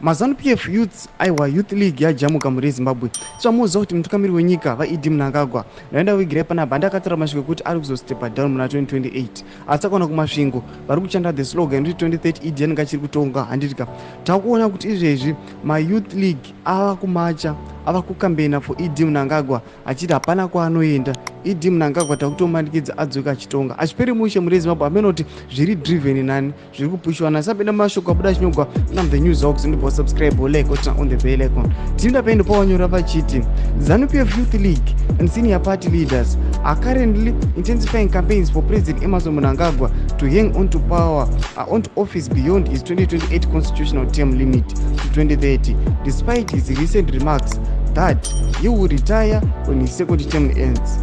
MaZanu PF Youths, aiwa, Youth League yajamuka muri Zimbabwe. Tichamuudza kuti mutungamiri wenyika, vaED Mnangagwa, ndaenda kuvigirai panapa, andakatora mashoko ekuti ari kuzostepa down muna 2028, asi akaona kuMasvingo vari kuchanda the slogan kuti 2030 ED anenge achiri kutonga, handitika? Takuona kuti izvezvi maYouth League ava kumacha, ava kukambena for ED Mnangagwa, achiti hapana kwaanoenda ED Mnangagwa, takutomanikidza adzoka achitonga. Achiperi mushe muri Zimbabwe. Hamene kuti zviri driven nani, zviri kupushiwa nani. Sapinda mashoko abuda achinyogwa na The News Hawks, ndibva subscribe, like, turn on the bell icon. Tinoda paendo pawanyora vachiti ZANU PF Youth League and senior party leaders are currently intensifying campaigns for President Emmerson Mnangagwa to hang on to power, onto office beyond his 2028 constitutional term limit to 2030, despite his recent remarks that he will retire when his second term ends.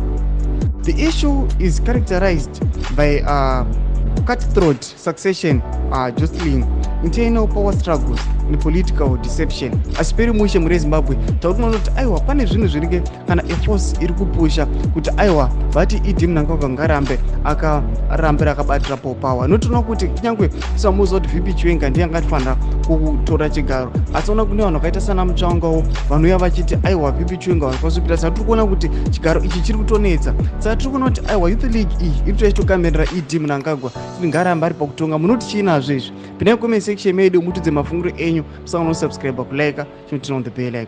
The issue is characterized by cutthroat succession jostling, internal power struggles and political deception. Asiperi mushe muri Zimbabwe. Takutoona kuti aiwa, pane zvinhu zvinenge kana eforce iri kupusha kuti aiwa, vati ED Mnangagwa ngarambe akarambira akabatira power. Notoona kuti kunyange samuziva kuti VP Chiwenga ndiye angatifanira kutora chigaro, asi ona kune vanhu vakaita sana Mutsvangwawo vanouya vachiti aiwa, VP Chiwenga vanokwanisa kupita. Saka tiri kuona kuti chigaro ichi chiri kutonetsa. Saka tiri kuona kuti aiwa, Youth League iyi iri kutoichitokamberera ED Mnangagwa kuti ngarambe ari pakutonga. Munoti chiinazvo izvi? Pinai comment section medu, mutudze mafungiro enyu. Musaona kusubscribe, kulike, chinoturn on the bell icon.